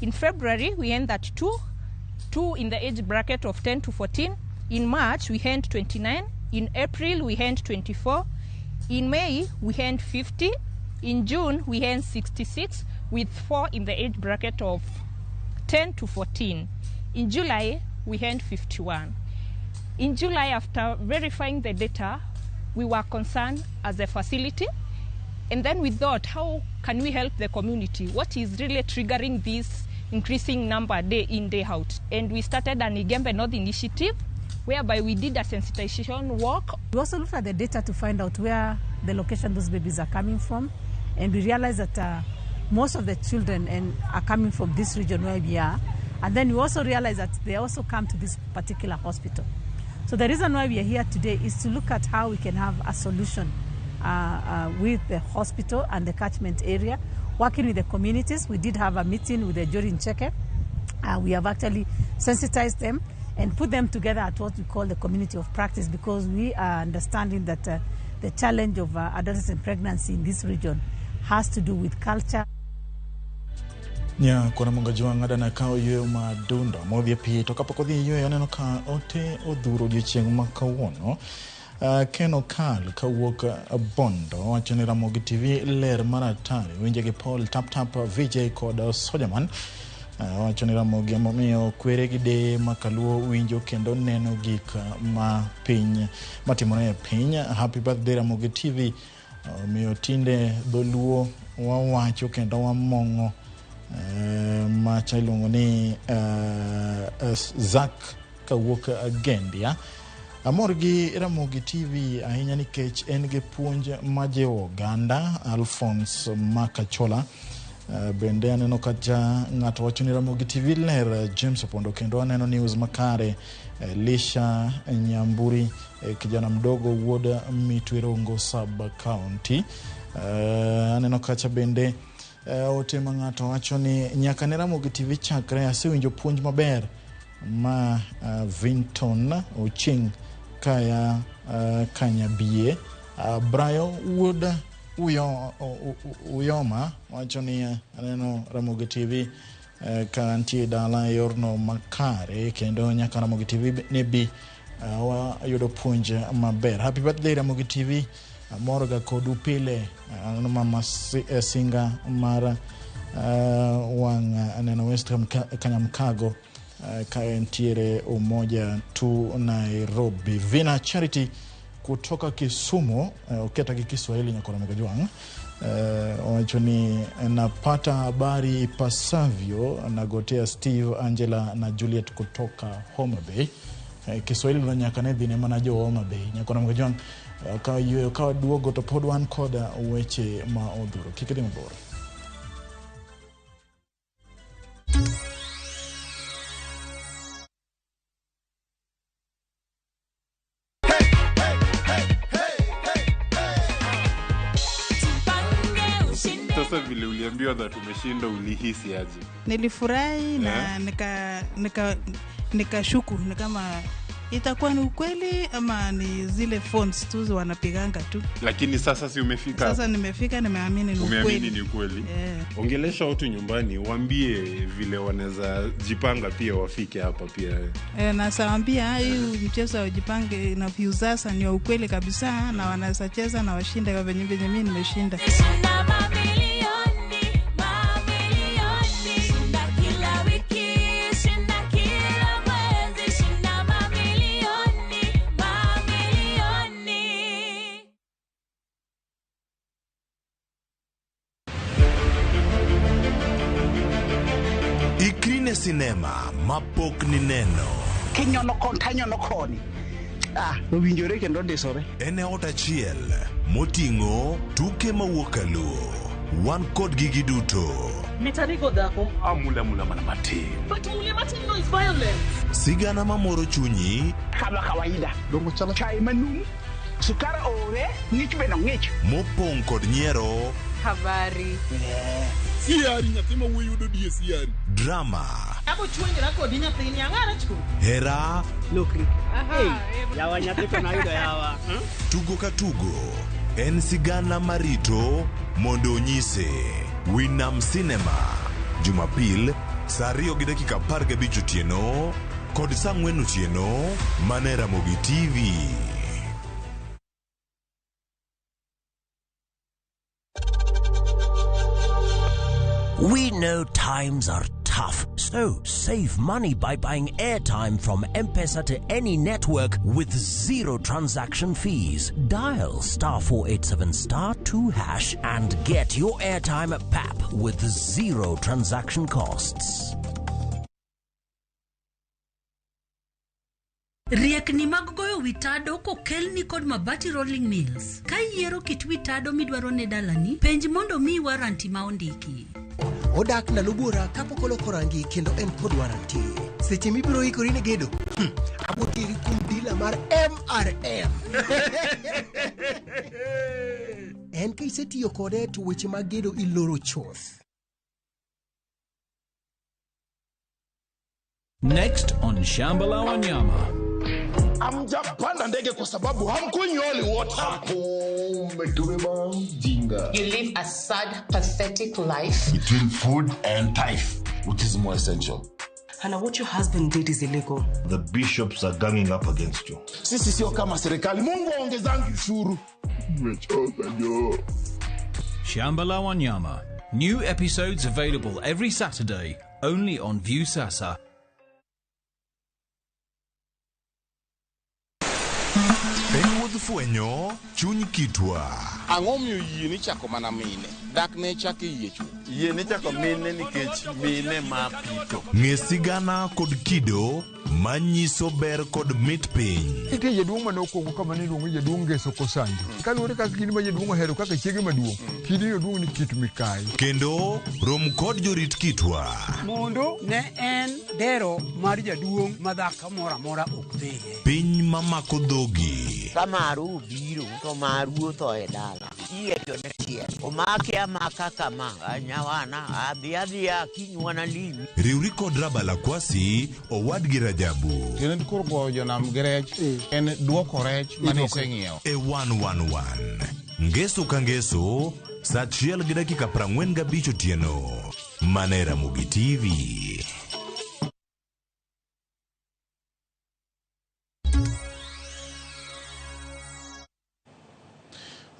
In February, we had that two in the age bracket of 10 to 14. In March, we had 29. In April, we had 24. In May, we had 50. In June, we had 66, with 4 in the age bracket of 10 to 14. In July, we had 51. In July, after verifying the data, we were concerned as a facility, and then we thought, how can we help the community? What is really triggering this increasing number day in, day out? And we started an Igembe North initiative, whereby we did a sensitization work. We also looked at the data to find out where the location those babies are coming from. And we realize that most of the children are coming from this region where we are. And then we also realize that they also come to this particular hospital. So the reason why we are here today is to look at how we can have a solution with the hospital and the catchment area, working with the communities. We did have a meeting with the Njuri Ncheke. We have actually sensitized them and put them together at what we call the community of practice, because we are understanding that the challenge of adolescent pregnancy in this region has to do with culture. Nya kona monga jwang' adana kawo yweyo madundo modhi e pi to kapok odhi e yweyo aneno ka ote odhuro odiochieng' ma kawuono. Ken Okal kawuok Bondo wacho ni Ramogi TV ler mar atari winje gi Paul Tap Tap VJ kod Sojaman. Wacho ni Ramogi emomiyo kwere gi deye ma kaluo winjo kendo neno gik ma piny matimore e piny. Happy birthday Ramogi TV. Omiyo tinde dholuo wawacho kendo wamong'o macha iluongo ni Zak kawuok Gendia. Amor gi Ramogi TV ahinya nikech en gi puonj majiwo oganda. Alphonse Makachola. Bende aneno kacha ng'ato wacho ni Ramogi TV ler James Opondo kendo aneno news makare. Lisha Nyamburi, kijana mdogo wuod Mitwirongo sub county. Aneno kacha bende ote ma ng'ato wacho ni nyaka ne Ramogi TV chakre asewinjo puonj maber ma Vinton Ocheng kaya Kanyabie. Brayo wuod Uyoma wacho ni aneno Ramogi TV ka nitie dala e yorno makare kendo nyaka Ramogi TV ne bi wayudo puonj maber. Happy birthday Ramogi TV, amor ga kodu pile. Aneno mama Singa mar wang' aneno West Ham Kanyamkago ka entiere Umoja tu Nairobi. Vina Charity kutoka Kisumu, oketa gi Kiswahili nyakora Mgajwang', wacho ni napata habari ipasavyo, nagotea Steve, Angela na Juliet kutoka Homa Bay. Kiswahili no nyaka ne dhine mana jo Homa Bay. Nyakora Mgajwang', ka yweyo ka waduogo to pod wan koda weche ma odhuro. Kik idhi mabor. Sasa vile uliambiwa that umeshinda ulihisi aje? Nilifurahi na nikashuku ni kama itakuwa ni ukweli ama ni zile phones tu wanapiganga tu. Lakini sasa si umefika? Sasa nimefika, nimeamini ni ukweli. Umeamini ni ukweli. Yeah. Ongelesha watu nyumbani, waambie vile wanaweza jipanga pia wafike hapa pia. Na sawaambia hii mchezo wa ujipange na Viusasa ni wa ukweli kabisa na wanaweza cheza na washinde kwa venye mimi nimeshinda. Ikrine sinema mapok ni neno. Kinyono kon tanyono koni. Owinjore kendo ndisore. En e ot achiel moting'o tuke mawuok kaluo. Wan kod gigi duto. Mitarigo dhako. Amula mula mana matin. But mule matin no is violence. Sigana mamoro chunyi. Kama kawaida. Dongo chala. Chai manum. Sukara ore. Ng'ich be no ng'ich. Mopong' kod nyiero. Habari. Siari nyathi ma wuoyi yudo die siari. Drama. Abo chuonjra kodi nyathini ang'ara chu. Hera. Lokri. Yawa nyathi to nayudo yawa. Tugo ka tugo en sigana marito mondo onyise. Winam Cinema Jumapil saa 2:15 otieno kod saa 4 otieno mane Ramogi TV. We know times are tough, so save money by buying airtime from M-Pesa to any network with zero transaction fees. Dial *487*2# and get your airtime at PAP with zero transaction costs. Riekni mag goyo wi tado kokelni kod Mabati Rolling Mills. Ka iyiero kit wi tado midwaro ne dalani, penj mondo miyi waranti ma ondiki. Odak ndalo buora kapok oloko rangi kendo en kod waranti. Seche mibiro ikori ne gedo, abo teri kuom dila mar MRM. En ka isetiyo kode to weche mag gedo iloro chuth. Next on Shamba la Wanyama. Hamjapanda ndege kwa sababu hamkunywi holy water. Umetubeba ujinga. You live a sad, pathetic life. Between food and tithe, which is more essential? Hannah, what your husband did is illegal. The bishops are ganging up against you. Sisi sio kama serikali. Mungu aongezangi ushuru. Nimechoka jo. Shamba la Wanyama. New episodes available every Saturday, only on Viusasa. Piny wuodh fwenyo chuny kitwa. Ang'o miyo yie ni chako mana mine? Dak ne chak yie chuth. Yie ni chako mine nikech mine ma pito. Ng'e sigana kod kido manyiso ber kod mit piny. Nitie jaduong' mane okwongo kama ne iluongo ni jaduong' Ngeso Kosanjo. Kaluwore kaka kidi ma jaduong' ohero kaka chiege maduong', kidino duong' ni kit Mikayi. Kendo rom kod jorit kitwa. Mondo ne en dero mar jaduong' ma dhako moro amora ok dhiye. Piny mamako dhogi. Ka maru obiro to maru otho e dala. Iyiecho ne chiel. Omake amaka kama. Nyawana adhi adhiya kiny wanalimi. Riwri kod Rabala Kwasi, owadgi Rajabu. Tiende koro goyo jonam gi rech en duoko rech mane iseng'iewo. E 111. Ngeso ka ngeso, saa 1:45 otieno. Mana e Ramogi TV.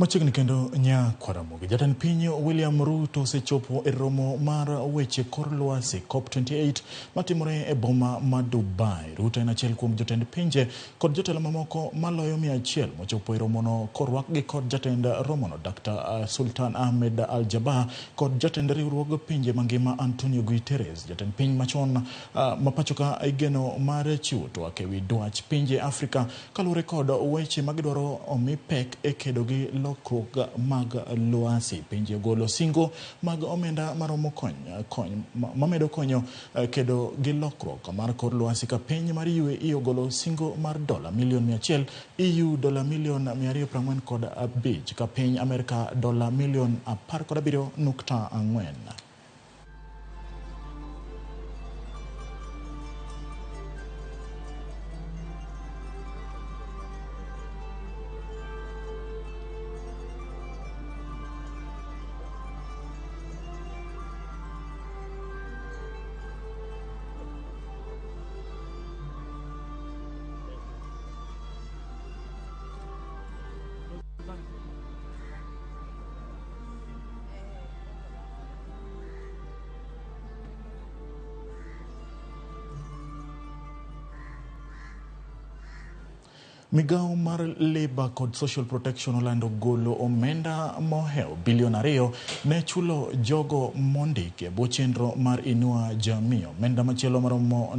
Machiegni kendo nya Ramogi. Jatend piny William Ruto osechopo e romo mar weche kor lwasi COP28 matimore e boma ma Dubai. Ruto en achiel kuom jotend pinje kod jotelo mamoko maloyo 100 mochopo e romono korwakgi kod jatend romono Dr. Sultan Ahmed Al Jaber kod jatend riwruog pinje mangima Antonio Guterres. Jatend piny machon ma pachoka igeno mar chiwo twak ewi dwach pinje Afrika kaluwore kod weche magidwaro omi pek e kedo gi lokruok mag lwasi. Pinje ogolo singo mag omenda maromo kony mamedo konyo kedo gi lokruok mar kor lwasi ka piny mar UAE ogolo singo mar dola milion 100, EU dola milion 245 ka piny Amerka dola milion 17.4. Migawo mar Labour kod Social Protection olando golo omenda mohewo bilion 2 ne chulo jogo mondiki e bwo chenro mar Inua Jamii. Omenda machielo maromo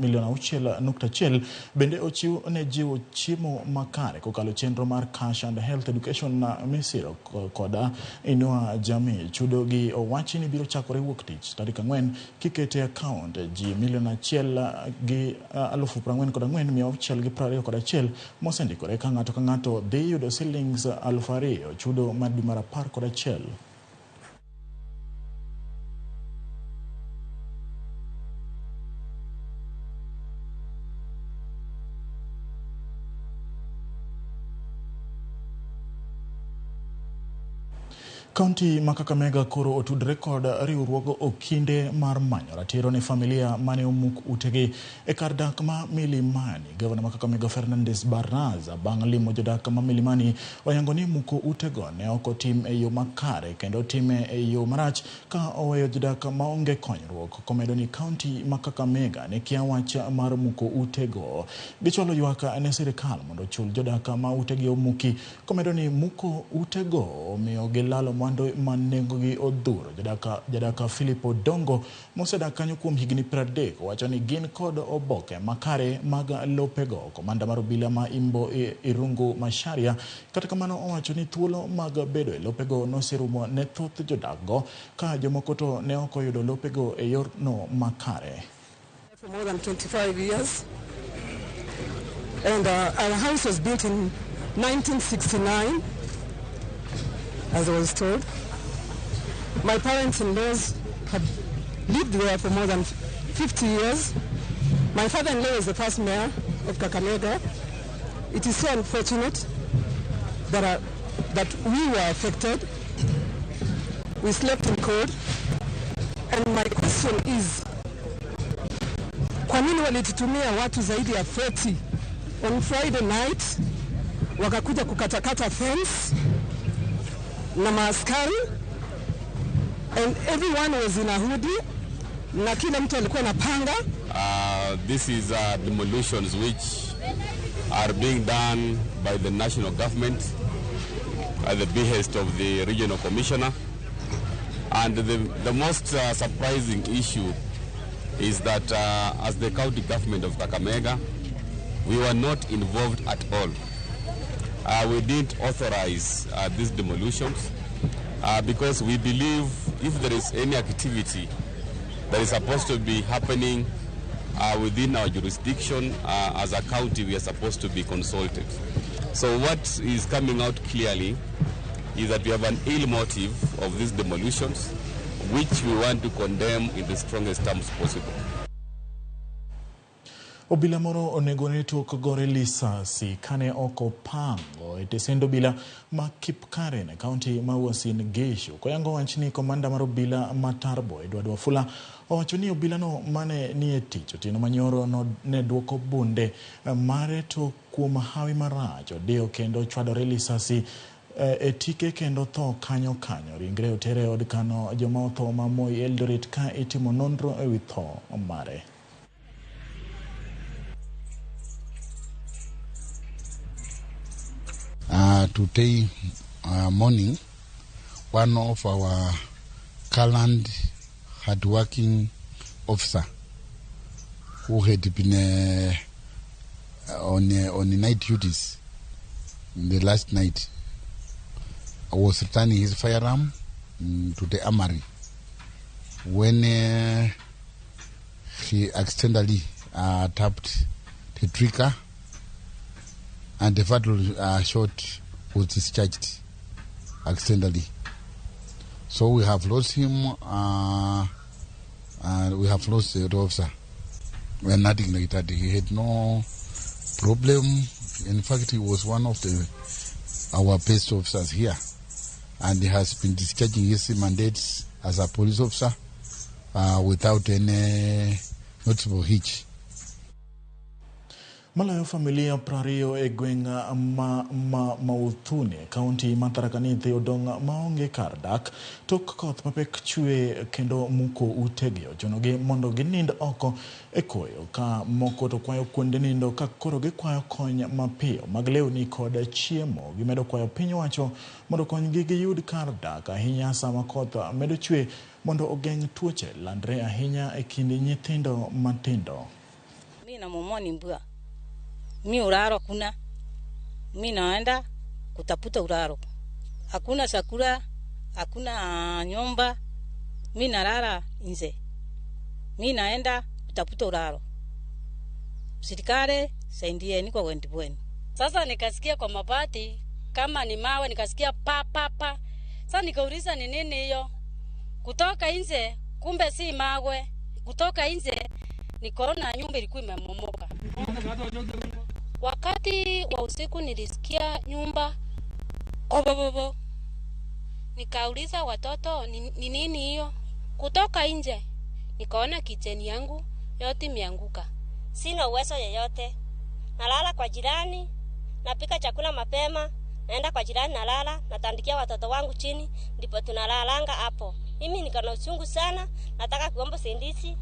milion 6.1 bende ochiw ne jiwo chiemo makare kokalo chenro mar Cash and Health Education misiro koda Inua Jamii. Chudo gi owachi ni biro chakore wuok tich tarik 4 kikete account ji milion 1,44,621 mosendikore ka ng'ato ka ng'ato dhi yudo silings 2,000 chudo mar dwe mar 11. Kaunti ma Kakamega koro otudre kod riwruog okinde mar manyo ratiro ne familia mane omuk utegi e kar dak ma Milimani. Gavana ma Kakamega Fernandes Barraza bang' limo jodak ma Milimani oyango ni muko utego ne ok otim e yo makare kendo time e yo marach ka oweyo jodak maonge konyruok. Komedo ni kaunti ma Kakamega ne kia wach mar muko utego. Gichwalo ywak ne sirikal mondo ochul jodak ma utegi omuki. Komedo ni muko utego omiyo gilalo mwandu ma nengogi odhuro. Jadaka Philip Odongo mosedak kanyo kuom higni 30 wacho ni gin kod oboke makare mag lopego. Komanda mar obila ma Imbo Irungu Macharia kata kamano owacho ni thuolo mag bedo e lopego noserumo ne thoth jodakgo ka jomoko to ne ok oyudo lopego e yorno makare. For more than 25 years, and our house was built in 1969, as I was told. My parents-in-laws have lived there for more than 50 years. My father-in-law is the first mayor of Kakamega. It is so unfortunate that, that we were affected. We slept in cold. And my question is, kwa nini walitutumia watu zaidi ya 40 on Friday night wakakuja kukatakata fence na maaskari, and everyone was in a hoodie na kila mtu alikuwa na panga. This is demolitions which are being done by the national government at the behest of the regional commissioner. And the most surprising issue is that as the county government of Kakamega, we were not involved at all. We didn't authorize these demolitions because we believe if there is any activity that is supposed to be happening within our jurisdiction, as a county, we are supposed to be consulted. So what is coming out clearly is that we have an ill motive of these demolitions, which we want to condemn in the strongest terms possible. Obila moro onego ne tok gore lisasi kane ok opango e tesend obila ma Kipkaren e kaunti ma Uasin Gishu. Koyango wach ni komanda mar obila ma Tarbo Edward Wafula owacho ni obilano mane ni e tich otieno manyoro ne duoko bunde mare to kuom hawi marach odiyo kendo chwadore lisasi e tike kendo tho kanyo kanyo. Ringre otere e od kano joma otho ma Moi Eldoret ka itimo nonro ewi tho mare. Today morning, one of our gallant, hardworking officer who had been on night duties the last night was returning his firearm to the armory when he accidentally tapped the trigger and the fatal shot was discharged accidentally. So we have lost him, and we have lost the officer. Well, nothing like that. He had no problem. In fact, he was one of our best officers here, and he has been discharging his mandates as a police officer without any noticeable hitch. Maloyo familia 20 e gweng' ma Mauthuni e kaunti ma Tharaka Nithi odong' maonge kar dak tok koth mapek chwe kendo muko utegi. Ochunogi mondo ginind oko e koyo ka moko to kwayo kuonde nindo ka koro gikwayo kony mapiyo mag lewni kod chiemo. Gimedo kwayo piny owacho mondo konygi giyud kar dak ahinya sama koth medo chwe mondo ogeng' tuoche landre ahinya e kind nyithindo matindo. Mimi na momoni mbua mi uraro hakuna, mi naenda kutafuta uraro, hakuna chakula, hakuna nyumba, mi nalala nje, mi naenda kutafuta uraro. Serikali saidieni kwa wendi bweni. Sasa nikasikia kwa mabati kama ni mawe, nikasikia pa pa pa. Sasa nikauliza ni nini hiyo? Kutoka nje, kumbe si mawe. Kutoka nje nikaona nyumba ilikuwa imemomoka. Wakati wa usiku nilisikia nyumba kobobobo. Nikauliza watoto ni nini hiyo? Kutoka nje nikaona kicheni yangu yote imeanguka. Sina uwezo yeyote. Nalala kwa jirani, napika chakula mapema, naenda kwa jirani nalala, natandikia watoto wangu chini, ndipo tunalalanga hapo. Mimi niko na uchungu sana, nataka kuomba usaidizi.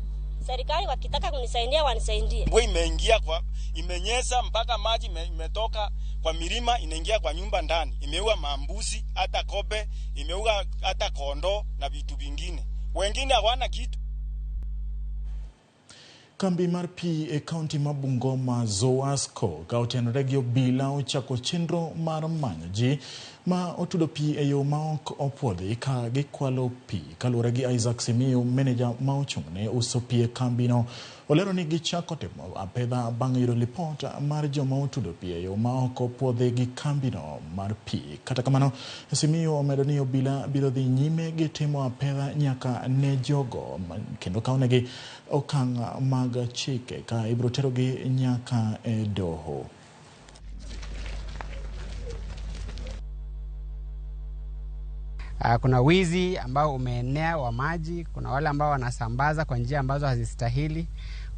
Serikali wakitaka kunisaidia wanisaidie. Mvua imeingia kwa, imenyesha mpaka maji imetoka kwa milima inaingia kwa nyumba ndani, imeua mambuzi, hata kobe, imeua hata kondoo na vitu vingine. Wengine hawana kitu. Kambi mar pi e kaunti ma Bungoma Zowasco ka otenore gi obila ochako chenro mar manyo ji ma otudo pi e yo ma ok opuodhi ka gikwalo pi. Kaluwore gi Isaac Simiyu, meneja ma ochung' ne uso pi e kambino, olero ni gichako timo apedha bang' yudo lipot mar joma otudo pi e yo ma ok opuodhi gi kambino mar pi. Kata kamano, Simiyu omedo ni obila biro dhi nyime gi timo apedha nyaka ne jogo kendo kawnegi okang' mag chike ka ibiro terogi nyaka e doho. Kuna wizi ambao umeenea wa maji, kuna wale ambao wanasambaza kwa njia ambazo hazistahili,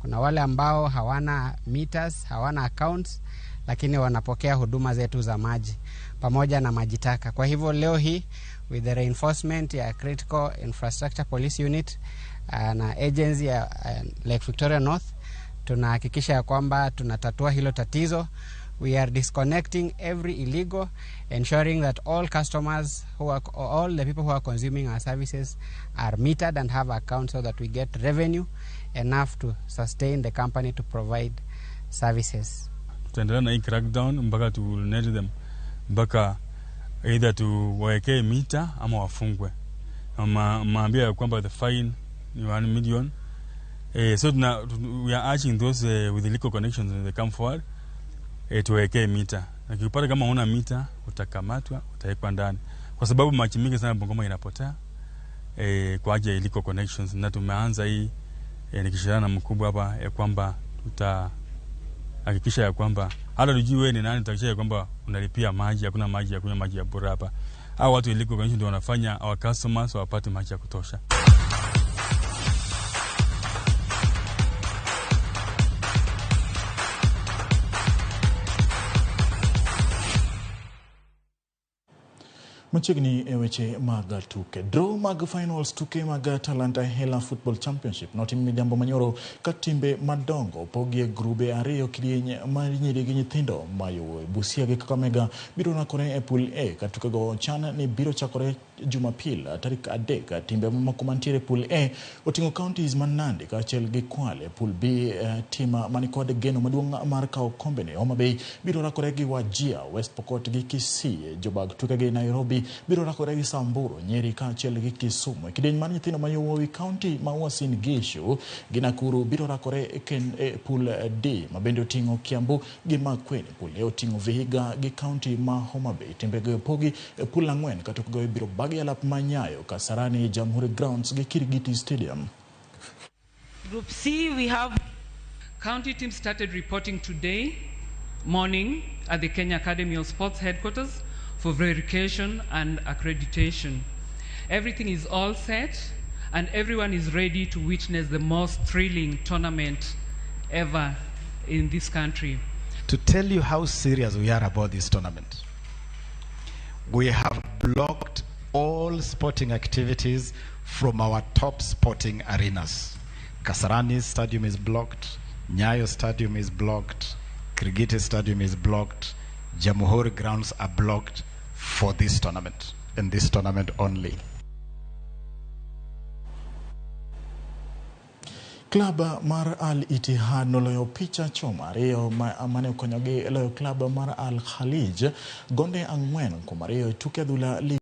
kuna wale ambao hawana meters, hawana accounts, lakini wanapokea huduma zetu za maji pamoja na maji taka. Kwa hivyo leo hii with the reinforcement ya Critical Infrastructure Police Unit na agency ya Lake Victoria North, tunahakikisha ya kwamba tunatatua hilo tatizo. We are disconnecting every illegal, ensuring that all customers who are, all the people who are consuming our services are metered and have accounts so that we get revenue enough to sustain the company to provide services. Tutaendelea na hii crackdown mpaka tu net them, mpaka either tuwaekee mita ama wafungwe. Maambia ya kwamba the fine ni 1 million. So we are urging those with illegal connections when they come forward tuwekee mita. Na kipata kama huna mita utakamatwa, utawekwa ndani. Kwa sababu maji mingi sana Bungoma inapotea kwa ajili ya illegal connections, na tumeanza hii nikishirikiana na mkubwa hapa ya kwamba tutahakikisha ya kwamba hata tujue wewe ni nani, tutahakikisha ya kwamba unalipia maji, hakuna maji ya kunywa, maji ya bure hapa. Hao watu illegal connections ndio wanafanya our customers wapate maji ya kutosha. Machiegni e weche mag tuke. Draw mag finals tuke mag Talanta Hela Football Championship notim midhiambo manyoro ka timbe madongo opogi e grube ariyo kidieny mar nyiri gi nyithindo mayowuoyi. Busia gi Kakamega biro rakore e pool A ka tukego ochan ni biro chakore Jumapil tarik 3. Timbe mamoko mantiere e pool A oting'o counties ma Nandi kaachiel gi Kwale. Pool B tim manikod geno maduong' mar kawo kombene Homa Bay biro rakore gi Wajir, West Pokot gi Kisii. Jobag tukegi Nairobi biro rakore gi Samburu, Nyeri kaachiel gi Kisumu. E kidieny mar nyithindo ma yowuowi county ma Uasin Gishu gi Nakuru biro rakore e pool D ma bende oting'o Kiambu gi Makueni. Pool A oting'o Vihiga gi county ma Homa Bay. Timbego opogi e pool 4 ka tukego ibiro bagi alap ma Nyayo, Kasarani, Jamhuri Grounds gi Kirigiti Stadium. Group C, we have county teams started reporting today morning at the Kenya Academy of Sports headquarters for verification and accreditation. Everything is all set and everyone is ready to witness the most thrilling tournament ever in this country. To tell you how serious we are about this tournament, we have blocked all sporting activities from our top sporting arenas. Kasarani Stadium is blocked, Nyayo Stadium is blocked, Kirigiti Stadium is blocked, Jamhuri grounds are blocked for this tournament, and this tournament only. Klab mar Al Ittihad noloyo picha choma ariyo mane okonyogi loyo klab mar Al Khalij gonde 4-2 e tuke adhula.